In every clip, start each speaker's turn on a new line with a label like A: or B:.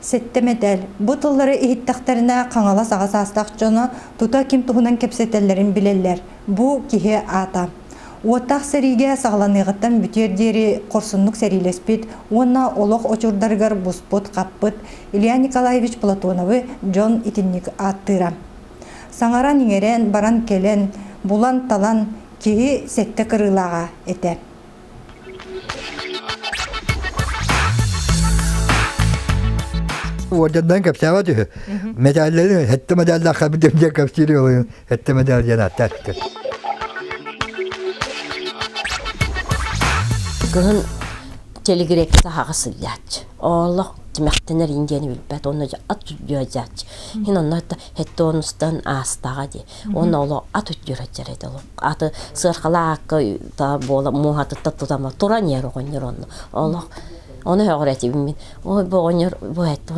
A: Сэттэ мэтээл. Бу тыллары иһиттэхтэринэ Хаҥалас аҕа саастаах дьоно тута ким туһунан кэпсэтэллэрин билэллэр. Бу киһи аата. Уоттаах сэриигэ саҕаланыаҕыттан бүтүөр диэри хорсуннук сэриилэспит уонна олох очурдарыгар буспут-хаппыт Илья Николаевич Платоновы дьон итинник ааттыыра. Саҥаран-иҥэрэн, баран-кэлэн, булан-талан киһи сэттэ кырыылааҕа этэ.
B: Уордьаннан кэпсээбэт үһү. Медаллары сэттэ медаллаах хабытым диэн кэпсиир олуйун сэттэ медаль диэн ааттаатты.
C: Кыһын телегрекке таһаҕа сылдьааччы. Олох тимэхтэнэр индияны билбэт, онно ат үрдүө Хин онно хетте онустан аастаҕа дии. Уонна олох ат үрдүө этэ олох. Аты сыархалаакка та буола муоһатытта тутама туран иһэр оҕонньор онно. Олох ону өҕөр этибин мин. Ой бу оҕонньор бу этте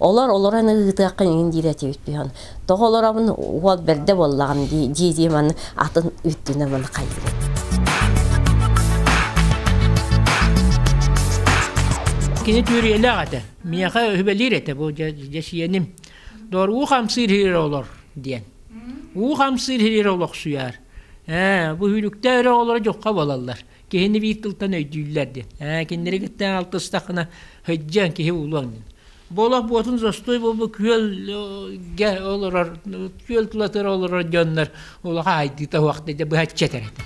C: олор олорон ыытыаххын иҥин диир этибит биһон. Тоҕо олоробун уол бэрдэ буоллаҕым дии дии маны атын үттүнэ маны хайдыр.
D: Кини түөрүйэлээх этэ. Миэхэ үһүбэлиир этэ бу дьэ сиэним. Доор уу хамсыыр иһир олор диэн. Уу хамсыыр иһир олохсуйар. Ээ, бу үһүлүктээ өрө олоро дьоххо буолаллар. Киһини биир тылтан өйдүүллэр диэн. Ээ, кинилэри кытта алтыстаххына һыддьан киһи уулуоҥ диэн. Бу олох буотун зостой буолбу күөлгэ олорор, күөл тулатыгар олорор дьоннор улаха айдыыта уохта дьэ быһаччы этэр этэ.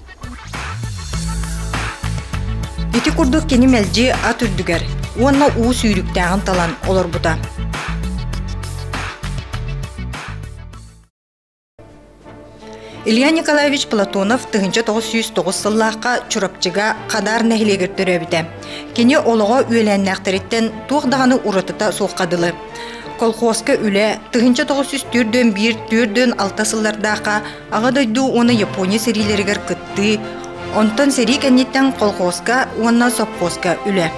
A: Ити курдук кини мэлдьи ат үрдүгэр уонна уу сүүрүктээҕин талан олорбута. Илья Николаевич Платонов 1909 сыллаахха Чурапчыга Хадаар нэһилиэгэр төрөөбүтэ. Кини олоҕо үөлээннээхтэриттэн туох даҕаны уратыта суохха дылы. Колхуоска үлэ 1941-46 сыллардаахха Аҕа дойду уонна Япония сэриилэригэр кыттыы, онтон сэрии кэнниттэн колхуоска уонна сопхуоска үлэ.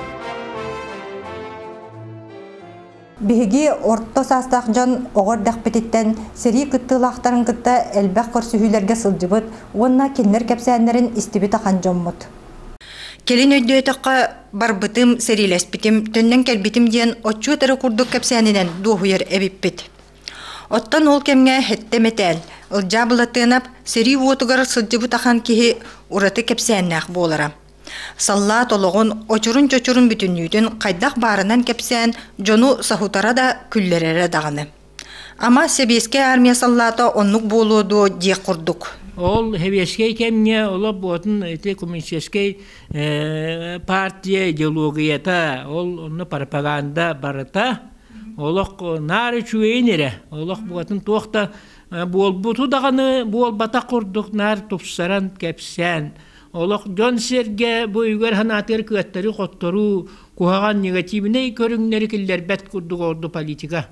A: Биһиги орто саастаах дьон оҕо эрдэхпититтэн сэрии кыттыылаахтарын кытта элбэх көрсүһүүлэргэ сылдьыбыт уонна кинилэр кэпсээннэрин истибит ахан дьоммут. Кэлин өйдөөтөххө, барбытым, сэриилэспитим, төннөн кэлбитим диэн отчуот эрэ курдук кэпсээнинэн дуоһуйар эбиппит. Оттон ол кэмҥэ сэттэ мэтээл, Ылдьаа Былатыанап сэрии уотугар сылдьыбыт ахан киһи ураты кэпсээннээх буолара. Саллаат олоҕун очурун-чочурун бүтүннүүтүн хайдах баарынан кэпсээн дьону соһутара да, күллэрэрэ даҕаны. Ама сэбиэскэй армия саллаата оннук буолуо дуо диэх курдук.
D: Ол сэбиэскэй кэмҥэ олох буотун ити коммунистическай партия идеологията, ол онно пропаганда барыта олох наар үчүгэйин эрэ, олох буотун туох да буолбуту даҕаны буолбатах курдук наар тупсаран кэпсээн Олох дьон-сэргэ бу үгэр санаатыгар кыаттарыы-хотторуу, куһаҕан негативнай көрүҥнэри киллэрбэт курдук орду политика.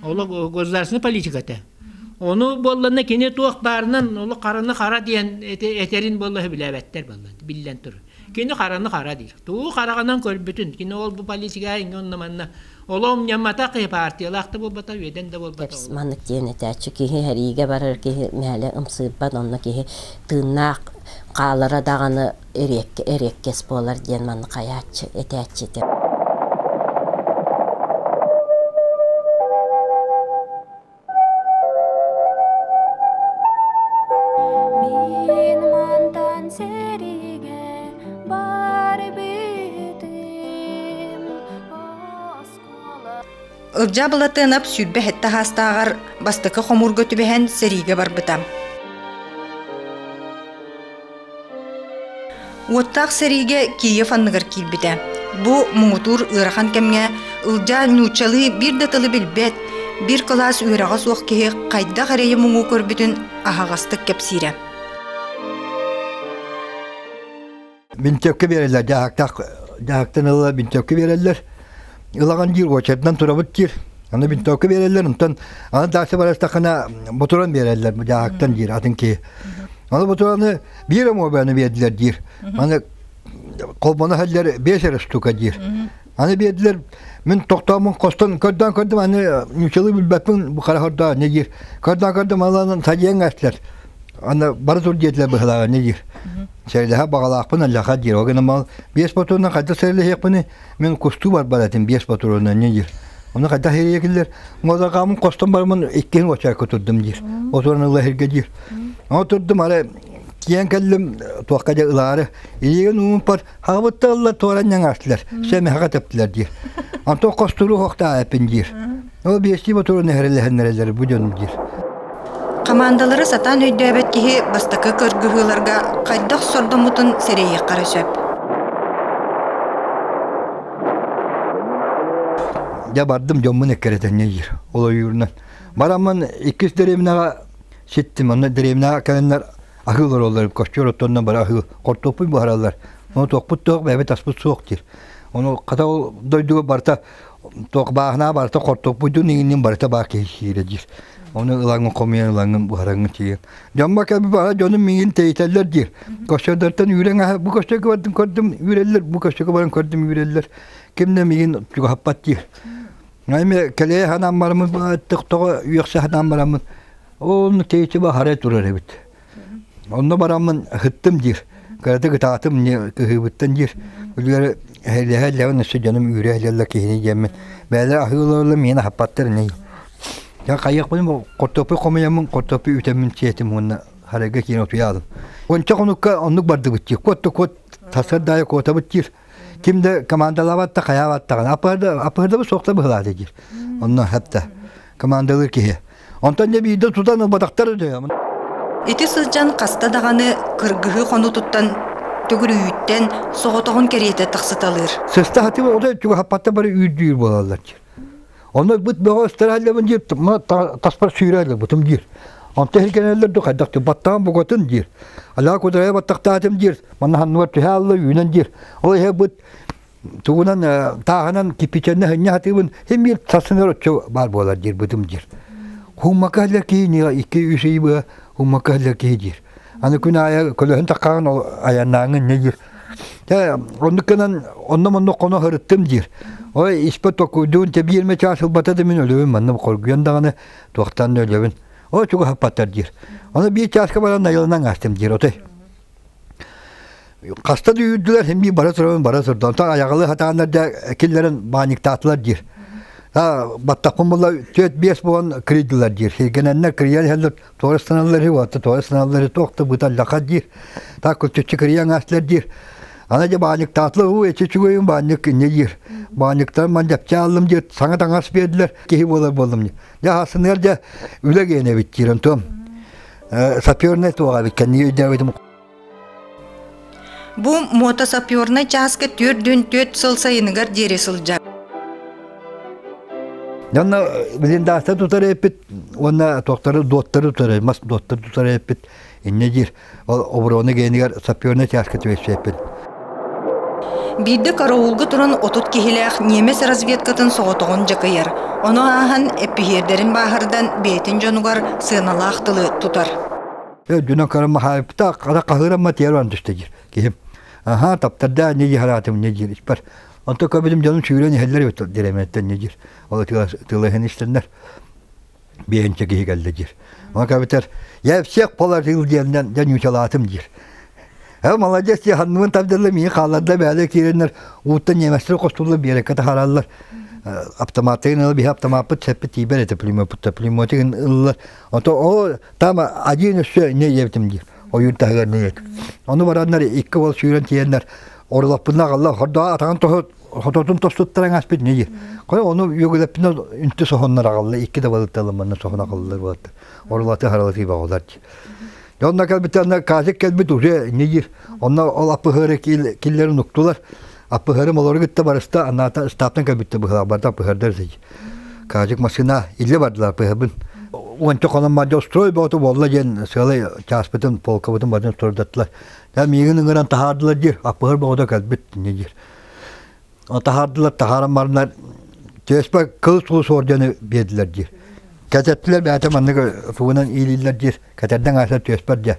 D: Олох государственная политика этэ. Ону буолланна кини туох баарынан олох хараны хара диэн этэрин буолла сөбүлээбэттэр буолла биллэн турар. Кини хараны хара диир. Тугу хараҕынан көрбүтүн, кини ол бу политика иҥҥэ онно манна олом ньамматах партиялаах да буолбата, үөдэн да буолбата.
C: Маннык диэн этээччи киһи сэриигэ барар киһи мэһэлэ ымсыырбат, онно киһи тыыннаах хаалара даҕаны эриэккэ эриэккэс буолар диэн маннык хайааччы этээччи этэ.
A: Мин мантан сэриигэ барбытым Ылдьаа Былатыанап 27 саастааҕар бастакы хомуурга түбэһэн сэриигэ барбыта. Уоттаах сэриигэ Киев анныгар киирбитэ. Бу муҥутуур ыарахан кэмҥэ Ылдьаа нууччалыы биир да тылы билбэт, биир кылаас үөрэҕэ суох киһи хайдах эрэйи-муҥу көрбүтүн аһаҕастык кэпсиирэ.
B: Бинтиэпкэ биэрэллэр, дьаһактаах дьаһактан ыла бинтиэпкэ биэрэллэр. Ылаҕан диир, уочарынан турабыт диир. Аны бинтиэпкэ биэрэллэр, онтон аны дальше барастаххына ботуран биэрэллэр дьаһактан диир атын киһи. Аны ботураны биир эмуобаны биэрдилэр диир. Аны холбоно иһэллэр биэс эрэ штука диир. Аны биэрдилэр, мин тохтооммун хостон көрдөөн көрдүм, аны нууччалыы билбэппин бу хара хордоо не диир. Көрдөөн көрдүм, алан садьыаҥ эстилэр. Аны бары тур диэтилэр быһылааҕа не диир. Сэрилэһэ баҕалаахпын аллаха диир. Ол гынан мал биэс ботуруонунан хайдах сэрилэһиэхпиний? Мин кустуу барбар этим биэс ботуруонунан не диир. Оны хайдах эрийэкиллэр Муодарҕааммын хостон бараммын иккиһин уочарка турдум диир. Отуран ыла иһиргэ диир. Ону турдум ары киэн кэллим туохха дьэ ылаары. Илиигин ууммуппар хаҕыбытта ылла туоран ньаҥаастылар. Сэмэхэҕэ тэптилэр диир. Онтон хостуруу хохтаа эппин диир. Ол биэстии ботурун эһэрэлэһэннэрэлэр бу дьон диир.
A: Хамаандалары сатаан өйдөөбөт киһи бастакы кыргыһыыларга хайдах сордоммутун сэрэйиэххэ эрэ сөп.
B: Дьэ бардым дьоммун эккирэтэнньэ диир ол ойуурунан. Бараммын иккис дэриэбинэҕэ ситтим. Онно дэриэбинэҕэ кэлэннэр аһыы олороллор, костер оттонно бары аһыы хортуоппуй буһараллар. Ону туохпут туох, бэйэбит аспыт суох диир. Ону хата ол дойдуга барыта туох бааһынаа барыта хортуоппуйдун иҥиннин барыта баар киһи сиирэ диир. Ону ылаҥҥын хомуйан ылаҥҥын буһараҥҥын сиир. Дьоммор кэлбит баҕа дьонум миигин тэйитэллэр диир. Костердартан үүрэн аһа бу костерга бардым көрдүм үүрэллэр, бу костерга баран көрдүм үүрэллэр. Ким да миигин чугаһаппат диир. Эми кэлээ санаан бараммын тоҕо үөхсэ санаан бараммын онно тэйиччи баһарай турар эбит. Онно бараммын ыһыттым диир. Кыратык ытаатым кыһыыбыттан диир. Үлүгэр эһэлэһэ эллэҕин өссө дьонум үүрэ элэллэр киһини диэммин. Бэйэлэр аһыыларла миэнэ аһаппаттар ини. Дьэ хайыахпын хортуоппуй хомуйаммын хортуоппуй үтэммин сиэтим уонна харайга киирэн утуйаалым. Уонча хонукка оннук бардыбыт диир. Куот да куот тасырдаайы куотабыт диир. Ким да командалаабат да хайаабат даҕаны. Аппыһырдабыт суохта быһылаата диир. Онно хэптэ. Командалыыр киһи. Онтон дьэ биирдэ тутан ылбатахтар үтүө.
A: Ити сылдьан хаста даҕаны кыргыһыы хонуутуттан төгүрүйүүттэн соҕотоҕун кэриэтэ тахсыталыыр.
B: Сыста хатыба отой чугаһаппатта бары үүрдүүр буолаллар диир. Онно быт бөҕө ыстараллабын диир, таспар сүүрэллэр диир. Онто иһиргэнэллэр ду хайдах баттаҕын бугатын диир. Алаа кударайа баттахтаатым диир. Манна ханныгар түһэ алла үүнэн диир. Ол иһэ быт тугунан тааһынан кипичэннэ хынньа хатыыбын хим биир сарсыныгар оччо баар буолар диир бытым диир. Хуммакка иһиллэр киһи икки үс ый быһа хуммакка иһиллэр киһи диир. Аны күн аайы көлөһүн таххаҕын айаннааҥҥын не диир. Тэ оннук гынан онно-манна хоно сырыттым диир. Ой испэ токуйдуун те биирмэ чаас ылбата да мин өлөбүн манна хоргуйан даҕаны туохтан да өлөбүн. Ой чугаһаппаттар диир. Аны биир чааска баран айылынан аастым диир отой. Хаста да үүрдүлэр, син биир бара турабын, бара турда. Онтон айаҕалыы сатааннар да киллэрэн баанньыктаатылар диир. Баттахпын була түөрт-биэс буолан кырыйдылар диир. Сиргэнэннэр кырыйан иһэллэр, туора ыстаналлар үһү, уотта туора ыстаналлар үһү, туох да быталлаха диир. Так күлчүччү кырыйан аастылар диир. Аны дьэ баанньыктаатылар, уу эчи үчүгэйин баанньык инньэ диир. Баанньыктарын ман дьэпчэ аллым диир, саҥа таҥас биэрдилэр, киһи буолар буоллум диир. Дьэ аһасыныгар дьэ үлэ гиэнэ эбит диир, онтуом сапернай туоҕа эбит кэнники өйдөөбүтүм.
A: Бу мотосапернай чааска 44 сыл сайыныгар диэри сылдьар.
B: Онно блиндажта тутар эппит уонна туохтары дуоттары тутар, мас дуоттары тутар эппит инньэ диир. Ол оборона генигэр сапернай чааска түбэспиппин.
A: Биирдэ караулга туран 30 киһилээх ньиэмэс разведкатын соҕотоҕун дьакыйар. Ону ааһан эппиһиэрдэрин бааһырдан бэйэтин дьонугар сыаналаах тылы тутар.
B: Үрдүнэн көрөн маһаайбыта хара хаһыырамма тиэр баран түстэ диир киһим. Аһаа таптарда не дии хараатым не диир испэр. Онтон көбүтүм дьонум сүүрэн иһэллэр эбит дириэмэттэн не диир. Ол тылыһын истэннэр биэһинчэ киһи кэллэ диир. Ону кэбитэр я всех положил диэннэн дьэ ньуучалаатым диир. Э молодец дии ханныбын тардылла миин хаалларда бээлэ киирэннэр ууттан немецтэр хостулла биэрэккэ таһаараллар. Автоматтарын ыла биһи автомаппыт сэппит тиийбэт этэ пулеметпут пулеметигин ыллар. Ото ол там один өссө не диэбитим диир. Ойуун таһыгар не диэт. Ону бараннар икки уол сүүрэн тиийэннэр орулаппына аҕалла хордоо атаҕын тоһу хототун тостуттаран аспыт не диир. Кой ону үөгүлэппинэ үнтү соһоннор аҕалла икки да балытталымманна соһон аҕаллар буолатта. Орулаты харалатыы баҕалар дии. Онно кэлбит онно Казик кэлбит уже не диир. Онно ол аппыһыары киллэрин уктулар. Аппыһыарым олору кытта барыста анаата ыстааптан кэлбиттэ быһылаах барда аппыһыардар сiji. Казик машина илдьэ бардылар аппыһыарбын. Уонча хонон барда строй бооту буолла диэн сыалай чааспытын полкабытын барын стройдаттылар. Даа миигин ыҥыран таһаардылар диир. Аппыһыр боҕото кэлбит не диир. Таһаардылар таһааран бараннар түөспэ кыл сулус ордены биэрдилэр диир. Кэтэттилэр бэйэтэ маннык тугунан иилииллэр диир. Кэтэрдэн ааса түөспэр дьэ.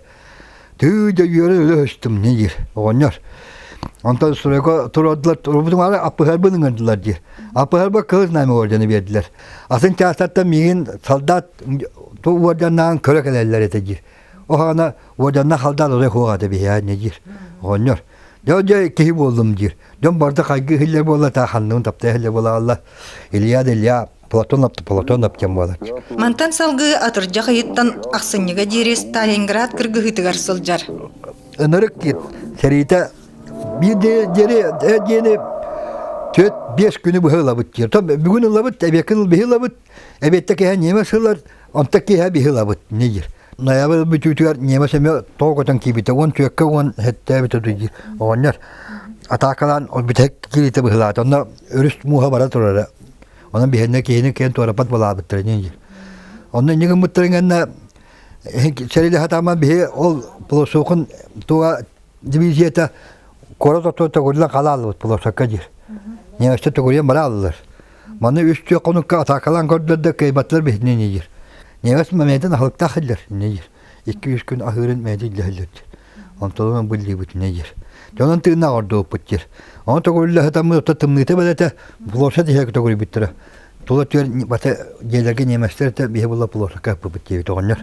B: Тыы дьэ үөрэ өлө өстүм не диир оҕонньор. Онтон стройга туруордулар, турбутум аара аппыһарбын ыҥырдылар диир. Аппыһарба кыл знамя ордены биэрдилэр. Атын чаастартан миигин солдат уордьаннаан көрө кэлэллэр этэ диир. Оһаана уордьанна халдаан отой хуоҕа этэ биһиэхэ не диир оҕонньор. Дьэ дьэ киһи буоллум диир. Дьон барыта хайгыы иһиллэр буолла, та ханныгын таптаа иһиллэр буолаалла. Илья да Илья, Платонов да Платонов диэн буолар.
A: Мантан салгыы атырдьах ыйыттан ахсынньыга диэри Сталинград кыргыһыытыгар сылдьар.
B: Ынырык диир. Сэриитэ биир диэри диэни төрт биэс күнү быһа ылабыт диир. Бүгүн ылабыт, эбиэккэ биһи ылабыт, эбиэттэ киһи ньиэмэс ылар, онто киһи биһи ылабыт не диир. Ноябрь бүтүүтүгэр ньиэмэс эмиэ тоҕо көтөн киирбитэ, уон түөккэ уон сэттээбитэ диир оҕонньор. Атаакалаан ол бүтэһик киириитэ быһыылаата. Онно өрүс мууһа бара турара. Онон биһиэннэ киһини киэн туораппат балаабыттара диир. Онно инньэ гыммыттарын кэннэ сэриилэһэ сатааман биһи ол полосуохун туга дивизията куорат отуон төгүрүлэн халааллыбыт полосокка диир. Немецтэр төгүрүйэн бара аллылар. Маны үс түөх хонукка атаакалаан көрдөрдө кыайбаттылар биһини диир. Немец мэмээтин аһылыктаах иһиллэр диир. Икки-үс күн аһыырын мэйди иллэһиллэр диир. Онтон биллибит диир. Дьонун тыыннаах ордуоппут диир. Ону төгүрүллэ сытаммыт отто тымныыта бэлэтэ площадь иһэ төгүрүйбүттэрэ. Тула түөр бата дьиэлэргэ немецтэр этэ биһи була площадька ыппыппыт диэбит оҕонньор.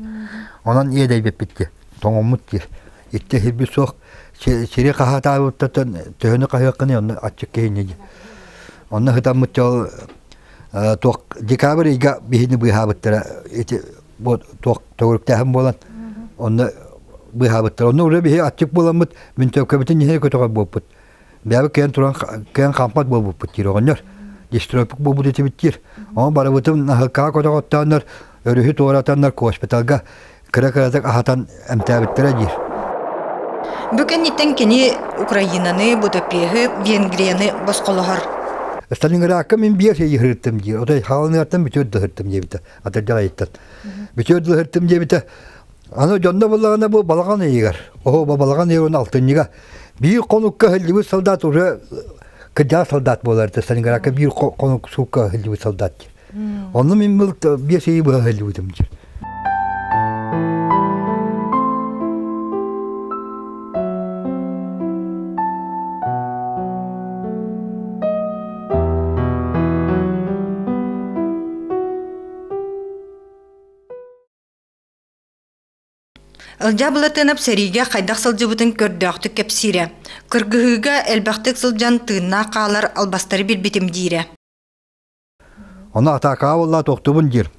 B: Онон иэдэйбиппит диир. Тоҥоммут диир. Икки иһирбит суох сири хаһаатаабыттан төһөнү хаһыаххыный онно аччык киһини диир. Онно сытаммыт дьол туох декабрь ыйга биһини быыһаабыттара ити бу туох төгүрүктээһин буолан онно быыһаабыттар. Онно уже биһи аччык буоламмыт мүнтөккөбүтүн иһин көтөҕөр буолпут. Бэйэбит кээн туран кээн хампат буолбуппут диир оҕонньор. Дистрофик буолбут этибит диир. Ону барыбытын наһыккаҕа көтөҕөттөөннөр өрүһү туоратаннар госпиталга кыра-кыратык аһатан эмтээбиттэрэ диир.
A: Бу кэнниттэн кини Украинаны, Будапеһы, Венгрияны босхолоһор.
B: Сталинградка мин биэс ыйы сырыттым диир. Отой хаалыныгартан бүтүөр да сырыттым диэбитэ. Атырдьах ыйыттан. Бүтүөр да сырыттым диэбитэ. Аны дьонно буллаҕына бу балаҕан ыйыгар, оһо балаҕан ыйыгар алтынньыга биир хонукка иһиллибит солдат уже кырдьаҕас солдат буолар Сталинградка биир хонук суукка иһиллибит солдат диир. Онно мин был биэс ыйы быһа иһиллибитим диир.
A: Ылдьаа Былатыанап сэриигэ хайдах сылдьыбытын көрдөөхтүк кэпсиирэ. Кыргыһыыга элбэхтик сылдьан тыыннаах хаалар албастары билбитим диирэ.
B: Ону атаакаҕа буолла тохтубун диир.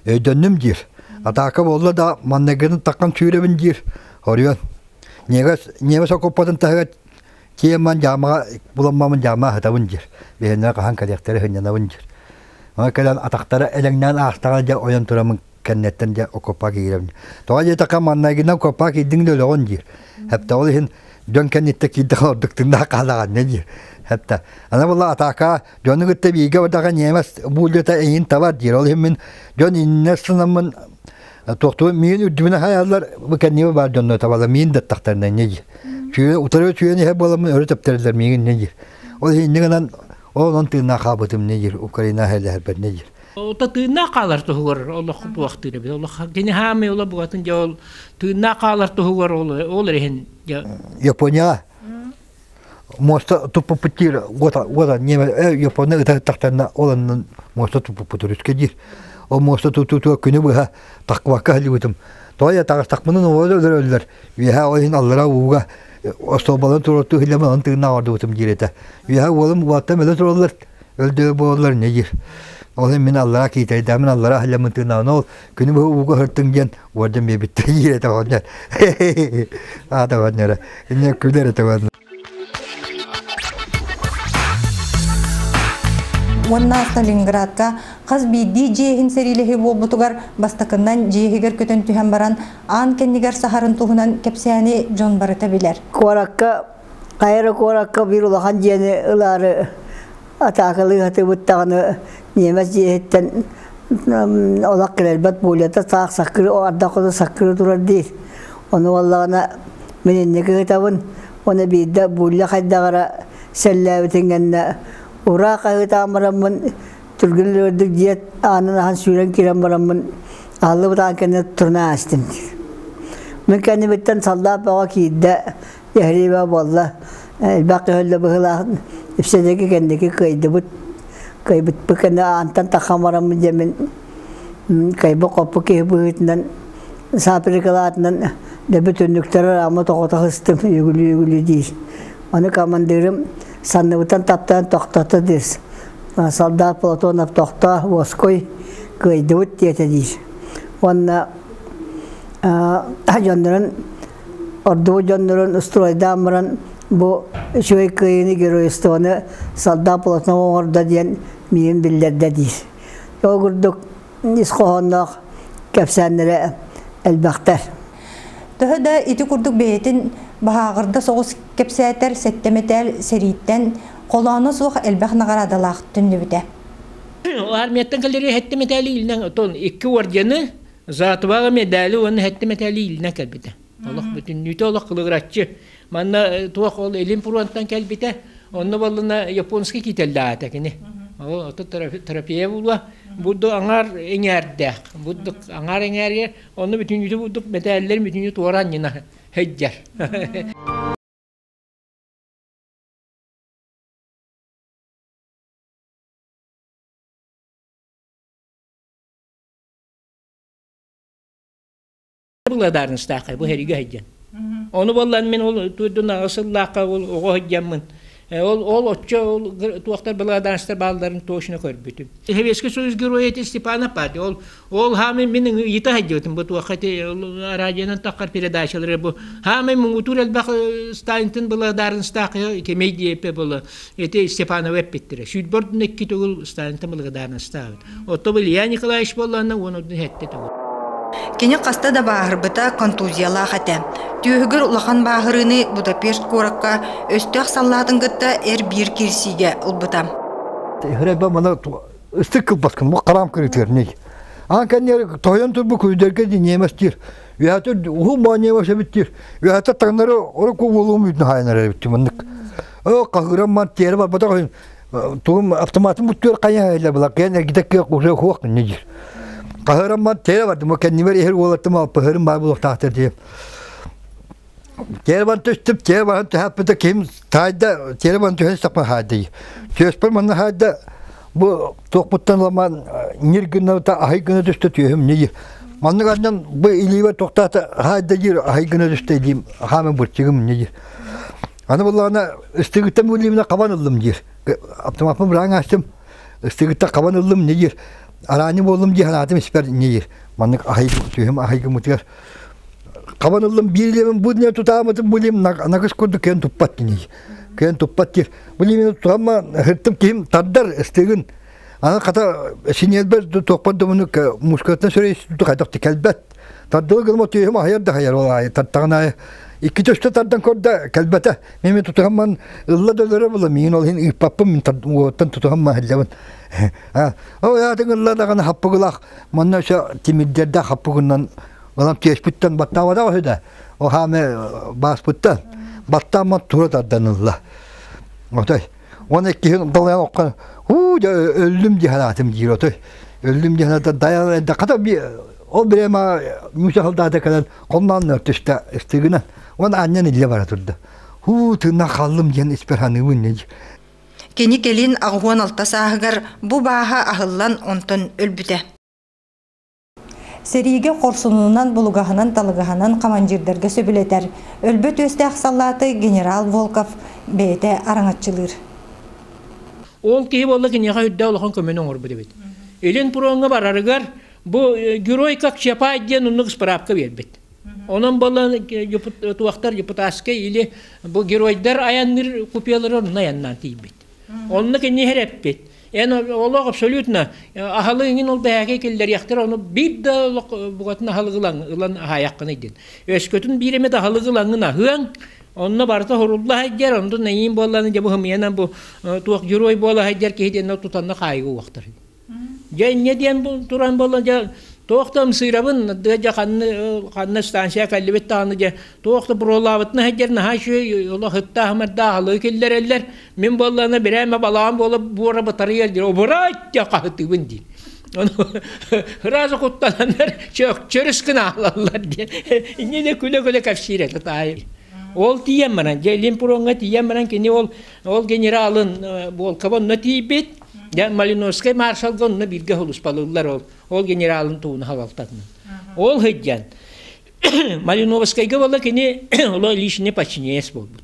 B: Өйдөннүм диир. Атаака буолла да манныгын таххан сүүрэбин диир. Хоруйан. Ньиэмэс ньиэмэс окуоппатын таһыгар тиэман дьаамаҕа буламмамын дьаама аһытабын диир. Биһиэннэрэ хаһан кэлиэхтэрэ сынньанабын диир. Ону кэлэн атахтара элэҥнээн аастаҕына дьэ ойон тураммын кэнниттэн дьэ окуоппа киирэбин. Тоҕо диэтэххэ маннайгынан окуоппа киирдиҥ да өлөҕүн диир. Хэптэ ол иһин дьон кэнниттэн киирдэххэ ордук тыыннаах хаалаҕын диир. Хэптэ. Аны буолла атаака дьону кытта бииргэ бардаҕа ньиэмэс буулдьата эйин табар диир. Ол иһин мин дьон иннинэ сынаммын туохтуун миин үрдүбүнэ хайаллар бу кэннибэ баар дьонно табалар миин даттахтарына инньэ диир. Чүө утары чүөн иһэр буоламмын өрө тэптэрэллэр миигин инньэ диир. Ол иһин инньэ гынан ол онон тыыннаах хаалбытым инньэ диир Украина хэлэһэрбэр инньэ диир.
D: Ота тыыннаах хаалар туһугар олох туохтыыр эбит. Олох кини хаамай ола бугатын дьэ ол тыыннаах хаалар туһугар ол ол иһин дьэ
B: Япония муоста туппуппут диир уота уота ньиэмэ Япония ыта ол аннын муоста туппуппут өрүскэ диир. Ол муоста тутуутугар күнү быһа тахкыбакка сылдьыбытым. Тоҕо я таҕыстахпына өлөр өллөр. Үөһэ ол иһин аллара ууга остуолбаларын туруортуу иһиллэмин онон тыыннаах ордубутум диир этэ. Үөһэ уолум уолаттан өлө тураллар өлдөө буолаллар не диир. Ол иһин мин аллара киитэйдээмин аллара иһиллэммин тыыннаҕына ол күнү быһа ууга сыртыҥ диэн уордьан биэрбиттэр диир этэ оҕонньор. Аата оҕонньоро. Инньэ күлэр этэ оҕонньор.
A: Уонна Сталинградка хас биирдии дьиэ иһин сэриилэһии буолбутугар бастакынан дьиэ иһигэр көтөн түһэн баран аан кэннигэр саһарын туһунан кэпсээни дьон барыта билэр.
E: Куоракка хайа эрэ куоракка биир улахан дьиэни ылаары атаакалыы сатыыбыт даҕаны ньиэмэс дьиэһиттэн олох кэлэрбэт пулята таах саккыры ардах хоту саккыры турар диир. Ону буоллаҕына мин инники ыытабын уонна биирдэ булля хайдах эрэ сэллээбитин кэннэ ураа хаһыытаан бараммын түргэн үрдүк дьиэ аанын аһан сүүрэн киирэн бараммын аһыллыбыт аан кэннэ турунан аастым диир. Мин кэннибиттэн саллаат бөҕө киирдэ Эһириибэ буолла, элбэх көһөллө быһыылаах үпсэдиги кэнники кыайдыбыт. Кыайбытпыт кэннэ аантан таххан бараммын диэммин кыайбыт хоппут киһи быһыытынан саапырыкалаатынан Дэби түннүктэрэ ама тоҕото сыстым үгүлүү-үгүлүү диир. Аны командирым санныбыттан таптаан тохтото диир. Солдат Платонов тохтоо, уоскуй, кыайдыбыт диэтэ диир. Уонна дьоннорун ордубут дьоннорун стройдаан баран бу үчүгэй кыайыыны геройствоны солдат Платонов оҥордо диэн миигин биллэрдэ диир. Ол курдук ис хоһоонноох кэпсээннэрэ элбэхтэр.
A: Төһө да ити курдук бэйэтин баһааҕырда соҕус кэпсээтэр сэттэ мэтээл сэрииттэн холооно суох элбэх наҕараадалаах төннүбүтэ.
D: Армияттан кэлэри сэттэ мэтээли илинэн отон икки ордены, за отвагу медали уонна сэттэ мэтээли илинэн кэлбитэ. Олох бүтүннүүтэ олох кылыгыраччы. Манна туох ол илин фронтан кэлбитэ, онно буоллуна японский кителлээтэ кини. Ол ото трофея буолуо. Будду аҥаар эҥээрдээх. Будду аҥаар эҥээригэр онно бүтүннүүтэ бурдук мэтээллэр бүтүннүү туора анньына сылдьар. Благодарностаахай бу хэригэ сылдьан. Ону буоллан мин ол туйдун аҕыс сыллаахха ол оҕо сылдьаммын ол ол оччо ол туохтар благодарностар баалларын точно көрбүтүм. Советский Союз геройа ити Степанов баар ол ол хаамын мин ыйыта сылдьыбытым бу туохха ити радионан таххар передачалары бу хаамын муҥутуур элбэх Сталинтын благодарностаах кемей диэппэ була ити Степанова эппиттэрэ. Сүүрбэ икки төгүл Сталинтан благодарностаабыт. Оттон Илья Николаевич буоллаҕына уон ордун сэттэ төгүл.
A: Кини хаста да бааһырбыта, контузиялаах этэ. Түөһүгэр улахан бааһырыыны Будапешт куоракка өстөөх саллаатын кытта эр биир киирсиигэ ылбыта.
B: Хребе мана ыстык кылбаскын бу харам кырытыр ней. Аан кэннер тойон турбу күдерге ди неместир. Үһәтер уху ма немес эбиттир. Үһәтер таңнары ору кулум үтүн хайнар эбитти мыннык. О кахырам ман тери бар бата тугум автоматым буттур кая эле була кен эргитек уже хуак нежир. Кахырам ман тери бар мо кеннибер эхер уолаттым алпыхырым бар булуктаахтыр диye. Тери бар түстүп тери бар түһәппите ким тайда тери бар түһән сапа хайды. Төспөр манна хайда бу тохпуттан ламан нир гына та ахай гына түстө түйөм нежир. Маннык аннан бу илиибе токтата хайда жир ахай гына түстө илиим хаамын бырчыгым нежир. Аны буллаҕына ыстыгыттан буллимна кабан ыллым диир. Автомаппын быраан астым. Ыстыгытта кабан ыллым не диир. Араани буоллум дии санаатым испэр не диир. Маннык ахай түһүм ахай гыммытыгар кабан ыллым биир илиибин бу не тутаамытым бу илиим нагыс курдук кыайан туппат дии. Кыайан туппат диир. Бу илиимин тутамма хыртым киһим тардар ыстыгын. Аны хата синиэлбэр туохпар да мускулаттан сүрэй хайдах кэлбэт. Тардылы гылма түһүм ахайар да хайар ол аайы тартаҕын аайы икки төстө тардан көрдө кэлбэтэ. Мен тутуһамман ылла да өлөрө була миин ол иһин ыыппаппын мин уоттан тутуһамма иһиллэбин. Ол яатын ылла даҕаны хаппыгылаах манна өсө тимирдэрдээх хаппыгынан ылан түөспүттэн баттаабатах үһү да. О хааме бааспыттан баттаамман тура тардан ылла. Отой Уонна иккиһин далайан окко уу дьэ өллүм дии санаатым диир отой. Өллүм дии санаата дайан эрдэ хата ол бирэма Муся солдата кэлэн хонноон түстэ ыстыгынан. Уонна анньан илдьэ бара турда. Хуу тыыннах хааллым диэн испэр саныыбын дии.
A: Кини кэлин 86 сааһыгар бу бааһа аһыллан онтон өлбүтэ. Сэриигэ хорсунунан, булугаһынан, талыгаһынан командирдарга сөбүлэтэр. Өлбөт үөстээх саллааты генерал Волков бэйэтэ араҥаччылыыр.
D: Ол киһи буолла киниэхэ үрдэ улахан көмөнү оҥорбут эбит. Илин фроҥҥа барарыгар бу герой как Чапай диэн оннук справка биэрбит. Онон буолан туохтар депутатскай или бу геройдар айанныыр купелары онно айаннаан тиийбит. Онно кини эппит. Эн олох абсолютно аһалы иҥин ол бэһээкэй киллэриэхтэр ону биир да олох бугатын аһылыгы ылан ылан аһаайаххыный диэн. Өскөтүн биир эмэ да аһылыгы ылаҥҥын аһыаҥ, онно барыта хорулла сылдьар, онтон эйиин буолланы дьэ бу хымыйанан бу туох герой буола сылдьар киһи диэн тутанна хаайыга уохтар. Дьэ инньэ диэн туран буолла дьэ туох да ымсыырабын дьэ ханна ханна станция кэллибит даҕаны дьэ туох да буруолаабытына сылдьар наһаа үчүгэй олох ыттаах-ымырдаах аһылыгы киллэрэллэр мин буоллаҕына бирээмэ балаҕан буола буора батарыйар диир обурай диэн хаһытыыбын диир ону сразу куттананнар чөкчөрүс гына аалаллар диэн инньэ да күлэ-күлэ кэпсиир этэ таайым ол тиийэн баран дьэ Илин Пуроҥҥа тиийэн баран кини ол ол генералын Волкова онно тиийбит дьэ Малиновскай маршалга онно бииргэ сулуспалыыллар ол ол генералын тууна халалтатынан ол сылдьан. Малиновскайга буолла кини оло личный подчиненец буолбут.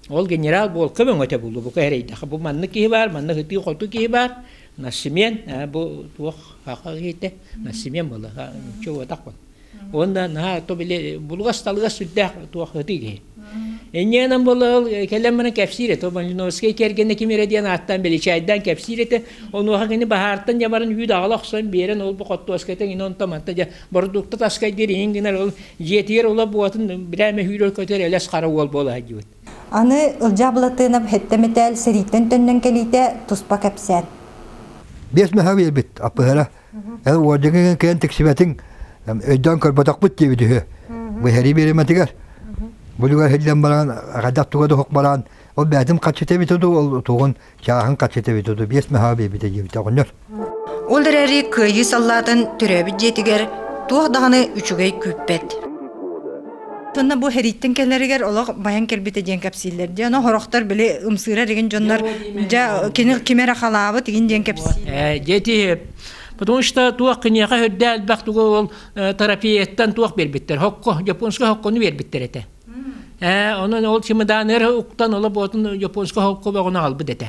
D: Ол генерал буолка бөҥөтө булду бука эрэйдэхэ. Бу маннык киһи баар, маннык ытыы-хоту киһи баар. Насимен, бу туох хаха киһитэ, Насимен буолла, чуотах бол. Уонна наһаа то били булугас-талыгас сүрдээх туох ытыы киһи. Инньээнэн буолла ол кэлэн баран кэпсиир этэ. Малиновскай кэргэнэ ким эрэ диэн ааттаан Беличайдаан кэпсиир этэ. Онуоха кини баһаартан дьэ баран үүт аҕала охсон биэрэн ол бу хоттуоската иҥин онто манта дьэ бородуукта таскайдыыр иҥин гынар ол дьиэтигэр ула буотун бирээмэ сүүрэр көтөр элэс хара уол буола сылдьыбыт.
A: Аны Ылдьаа Былатыанап һэттэ мэтээл сэрииттэн төннөн кэлиитэ туспа кэпсээн.
B: Биэс мөһө биэрбит аппыһара. Эн уордьаҥҥын кыайан тиксибэтиҥ, өйдөөн көрбөтөхпүт диэбит үһү. Бу сэрии биэримэтигэр. Булугар иһиллэн баран, хайдах туга да баран, ол бэйэтин хаччыта эбитэ дуу, ол тугун чааһын хаччыта эбитэ дуу, биэс мөһөө биэрбитэ диэбитэ оҕонньор.
A: Ол эрээри кыайыы саллаатын төрөөбүт дьиэтигэр туох даҕаны үчүгэй күүппэт. Тонна бу хэрииттэн кэлэригэр олох байан кэлбитэ диэн кэпсииллэр. Дьэ, ону хорохтор били ымсыырар игин дьоннор дьэ кини ким эрэ халаабыт игин диэн кэпсииллэр.
D: Дети потому что туох киниэхэ үрдэ элбэх тугу ол терапияттан туох биэрбиттэр хокко японскай хоккону биэрбиттэр этэ. Онон ол чемоданыр уктан ола буотун японскай хокко бөҕөнү аҕалбыт этэ.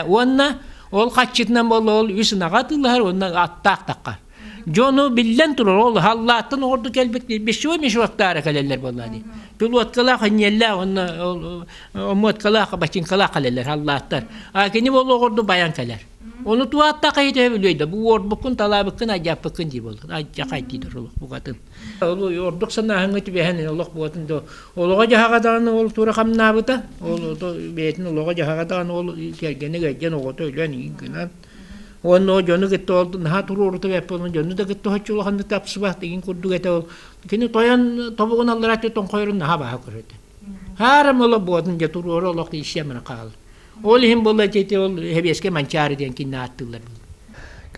D: Уонна ол хаччытынан буолла ол үс ынаҕа атыылаһар уонна аттаах таххар. Дьону биллэн турар ол халлааттан оҕорду кэлбит бесчевой мешоктаары кэлэллэр буолла дии. Пилоткалаах, энньиэллээх уонна омуоткалаах, бачыҥкалаах кэлэллэр халлааттар. А кини ол оҕорду байан кэлэр. Ону туаттаах киһи билиэй да бу уорбуккун, талаабыккын, айдьааппыккын дии буолла. Айдьахай дии олох букатын. Ол ордук санааһыҥҥа түбэһэн олох буотун да олоҕо-дьаһаҕа даҕаны ол тура хамнаабыта. Ол бэйэтин олоҕо-дьаһаҕа даҕаны ол кэргэнэ кэргэн оҕото өлөн иин гынан Уонна ол дьону кытта ол наһаа туруорута бэппин, дьону да кытта оччо улаханнык тапсыбат игин курдук этэ ол. Кини тойон тобугун аллара тоҥхойорун наһаа баһа көрөтө. Хаарам оло буотун дьэ туруору олох иссиэмэн хаалар. Ол иһин буолла ити ол Хэбиэскэ Манчаары диэн кинини ааттыыллар.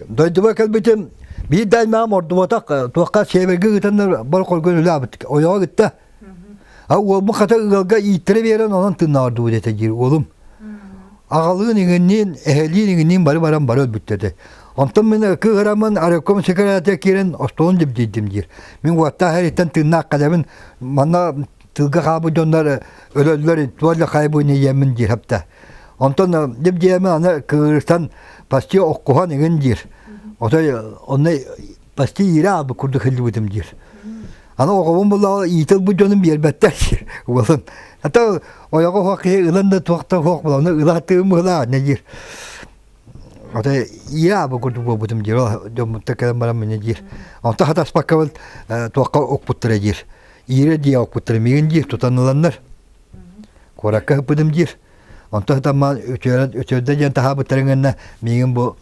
B: Дойдуба кэлбитим биир да аймаҕым ордубатах туохха севергэ ыытаннар бар хоргун үлээбит ойоҕо кытта. А уолбун хата ыалга ииттэрэ биэрэн онон тыыннаҕар этэ диир уолум. Аҕалыын иҥинниин, эһэлиин иҥинниин бары баран бары өлбүттэр Онтон мин кыыһыраммын райком секретаря киирэн остуолун дибдийдим диир. Мин уоттаах эриттэн тыыннаах кэлэбин, манна тылга хаалбыт дьоннор өлөллөр, туох хайбыны иэммин диир хапта. Онтон дибдийэмин аны кыырыстан почти оккуһан иҥин диир. Отой онно почти иирэ аабыт курдук сылдьыбытым диир. Аны оҕобун буллаҕа иитил бу дьонум биэрбэттэр диир уолум. Ата ойоҕо суох киһи ылан да туох да суох буолан ыла тыым быһылаа не диир. Ата ийэ бу курдук буолбутум диир дьоммуттан кэлэн баран мине диир. Онто хатаспаккабын туохха укпуттара диир. Иирэ дии укпуттара миигин диир тутан ыланнар. Куоракка ыппытым диир. Онто сытаммаан үтүөрдэ диэн таһаабыттарын гынна миигин бу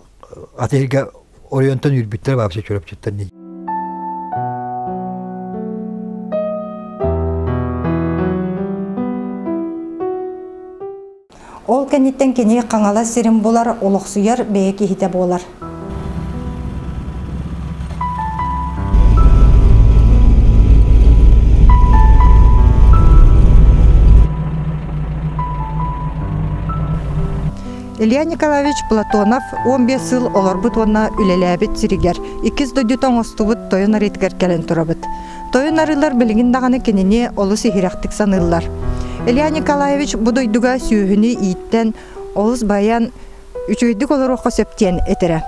B: атыырга оройуонтан үүрбүттэр вообще чурапчыттан дии.
A: Ол кэнниттэн кини Хаҥалас сирин булар, олохсуйар бэйэ киһитэ буолар. Илья Николаевич Платонов 15 сыл олорбут уонна үлэлээбит сиригэр иккис дойдута оҥостубут Тойон арыытыгар кэлэн турабыт. Тойон арыылар билигин даҕаны кинини олус иһирэхтик саныыллар. Илья Николаевич бу дойдуга сүөһүнү ииттэн, олус байан, үчүгэйдик олоруохха сөп диэн этэрэ.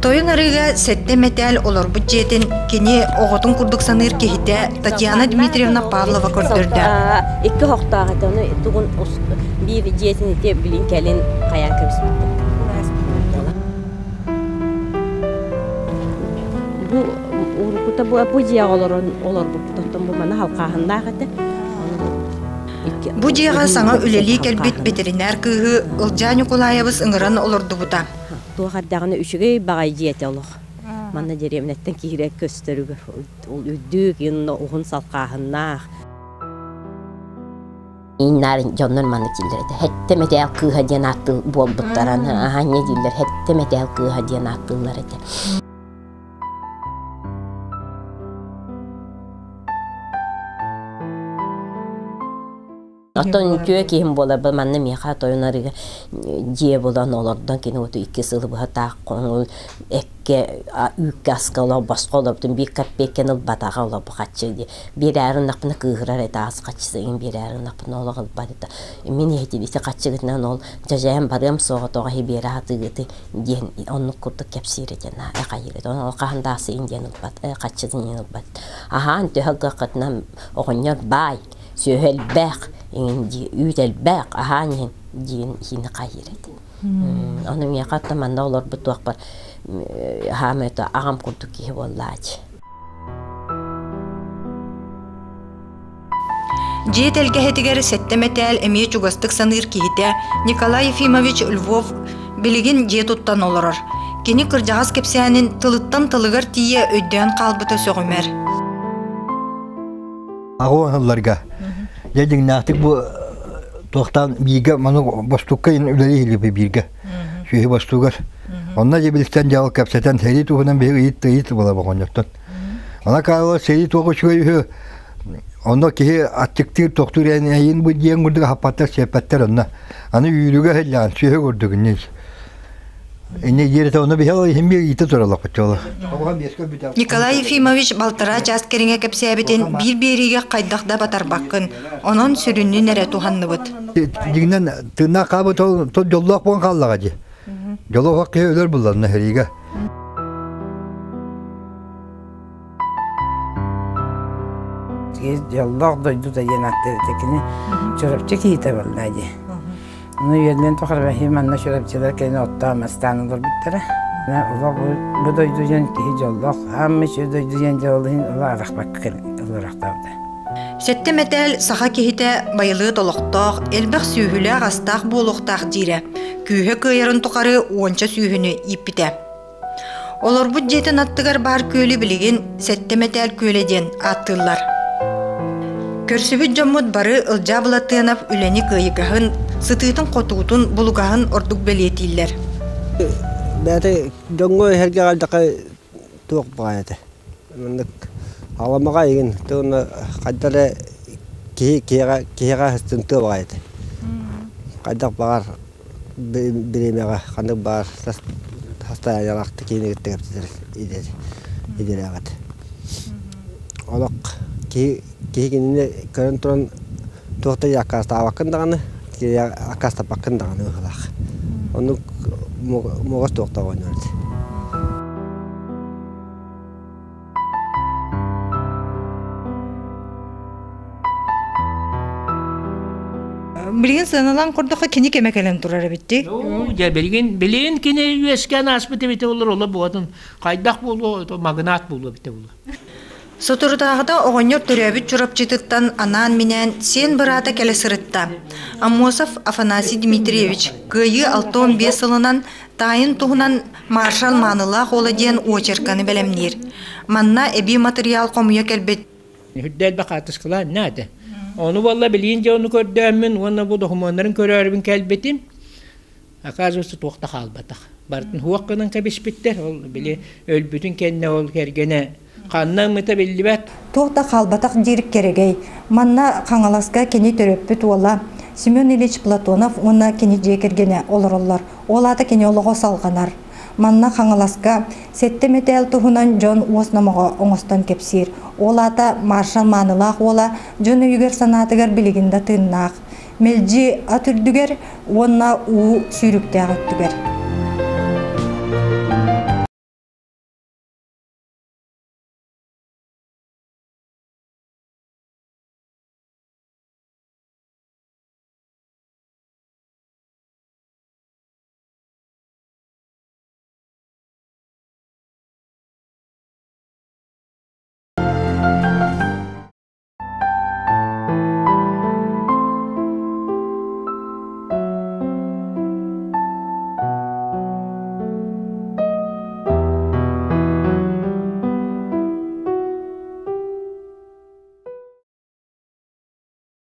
A: Тойон арыыга сэттэ мэтээл олорбут дьиэтин кини оҕотун курдук саныыр киһитэ Татьяна Дмитриевна Павлова көрдөрдө.
C: Икки оһохтоох этэ, ону тугун биир дьиэтин ити билин кэлин хайаан кэбиспиттэр. Бу уруккута бу бу дьиэҕэ олорон олорбуппут, оттон бу маны халхааһыннаах этэ.
A: Бу дьиэҕэ саҥа үлэлии кэлбит бэтэринээр кыыһы Ылдьаа Ньукулаайабыс ыҥыран олордубута.
C: Туох эрдэҕинэ үчүгэй баҕайы дьиэтэ олох. Манна дэриэбинэттэн киирэ көстөрүгэр ол үрдүк, уһун салхааһыннаах. Ииннаар дьоннор маннык дииллэр этэ. Хэттэ мэтээл кыыһа диэн ааттыы буолбуттара. Аһаанньа дииллэр хэттэ мэтээл кыыһа диэн ааттыыллар этэ. Оттон үтүө киһим буолар бу манна миэхэ тойон арыыга дьиэ булан олордон кини оту икки сылы быһа таах хоҥул эккэ үүккэ аска олох босхо олорбутум биир копейканы ылбатаҕа олох бу хаччы дии биэрээри ынахпына кыыһырар этэ аас хаччысыгын биэрээри ынахпына олох ылбат этэ мин иһитин ити хаччыгытынан ол дьадьайан барыам суоҕа тоҕо иһи биэрэ сатыыгыты диэн оннук курдук кэпсиир этэ хайыыр этэ ол хаһан да аасыйын диэн ылбат хаччытын диэн ылбат аһаан төһө гыаххытынан оҕонньор баай сүөһү элбэх иҥин дии үүт элбэх аһаан иһин диэн иһини хайыыр этэ ону миэхэ оттон манна олорбут туохпар хаама это аҕам курдук киһи буоллаачы.
A: Дьиэ тэлгэһэтигэр сэттэ мэтээл эмиэ чугастык саныыр киһитэ Николай Ефимович Львов билигин дьиэ туттан олорор. Кини кырдьаҕас кэпсээнин тылыттан тылыгар тиийэ өйдөөн хаалбыта сөҕүмэр.
B: Аҕа сылларга дьэ дьиҥнээхтик бу туохтаан бииргэ маны бостукка үлэлии илиби бииргэ сүөһү бостугар. Онно дьэ билсэн дьаал кэпсэтэн сэрии туһунан биһиги ыйыт ыйыт буола оҕонньоттон. Ана Каала сэрии туох үчүгэй үһү. Онно киһи аччыктыыр тохтуур эйин бу диэн курдук хаппаттар сиэппэттэр онно. Аны үүрүгэ иһиллээн сүөһү курдук инньэ. Инньэ диэрэтэ онно биһи иһин биир иитэ тураллар хоччолор.
A: Николай Ефимович балтараа чаас кэриҥэ кэпсээбитин биир биэриигэ хайдах да батарбаккын. Онон сүрүннүн эрэ туһанныбыт.
B: Дьиҥинэн тыыннаах хаабыт ол дьоллоох буолан хааллаҕа дии. Дьолоох киһи өлөр булланна сэриигэ.
F: Дьоллоох дойдута диэн ааттыыр этэ кини Чурапчы киһитэ буолла дии. Ону үөрдэн тухары бэһи манна Чурапчылар кэлин оттоон мастаан олорбуттара. Олох бу дойду диэн киһи дьоллоох, ааммы үчүгэй дойду диэн дьолу иһин олох арахпакка олорохтообута.
A: Сэттэ мэтээл саха киһитэ байылыат олохтоох, элбэх сүөһүлээх-астаах буолуохтаах диирэ. Күүһэ кыайарын тухары уонча сүүһүнү ииппитэ. Олорбут дьиэтин аттыгар баар күөлү билигин Сэттэ мэтээл күөлэ диэн ааттыыллар. Көрсүбүт дьоммут бары Ылдьаа Былатыанап үлэни кыайыгаһын, сытыытын-хотуутун, булугаһын ордук бэлиэтииллэр.
G: Бэйэтэ дьоҥҥо иһэргэ аҕалдахха туох баҕайы этэ. Маннык аламаҕа игин уонна хайда эрэ киһи киһиэхэ киһиэхэ сыстымтыа баҕайы этэ. Хайдах баҕар бириэмэҕэ ханнык баар состояниелаахтык киһини кытта кэпсэтэр идэлээх этэ. Олох киһи киһи кинини көрөн туран туох да аккаастаабаккын даҕаны, аккаастаппаккын даҕаны быһыылаах. Оннук муоҕас туохтаах оонньуур этэ.
A: Билигин сыаналаан көрдөххө кини кэмэ кэлэн турар эбит дии.
D: Дьэ билигин билигин кини үөскээн ааспыт эбитэ боллор ола буотун хайдах буолуо магнат буолуо эбитэ буолуо.
A: Соторутааҕыта оҕонньор төрөөбүт Чурапчытыттан анаан-минээн сиэн быраата кэлэ сырытта. Аммосов Афанасий Дмитриевич Кыайыы 65 сылынан таайын туһунан маршал маанылаах уола диэн уочарканы бэлэмниир. Манна эбии матырыйаал хомуйа кэлбит.
D: Үрдэ элбэх хаартыскалаан наада. Ону буолла билиин дьэ ону көрдөөммүн уонна бу докумуоннарын көрөөрүбүн кэлбитим. Оказывается, туох да хаалбатах. Барытын суох гынан кэбиспиттэр. Ол били өлбүтүн кэннэ ол кэргэнэ ханна ыммыта биллибэт.
A: Туох да хаалбатах диир кэрэгэй. Манна Хаҥаласка кини төрөппүт уола Семен Ильич Платонов уонна кини дьиэ кэргэнэ олороллор. Ол аата кини олоҕо салҕанар. Манна Хаҥаласка сэттэ мэтээл туһунан дьон уос номоҕо оҥостон кэпсиир. Ол аата маршал маанылаах уола дьон өйүгэр-санаатыгар билигин да тыыннаах. Мэлдьи ат үрдүгэр уонна уу сүүрүктээх өттүгэр.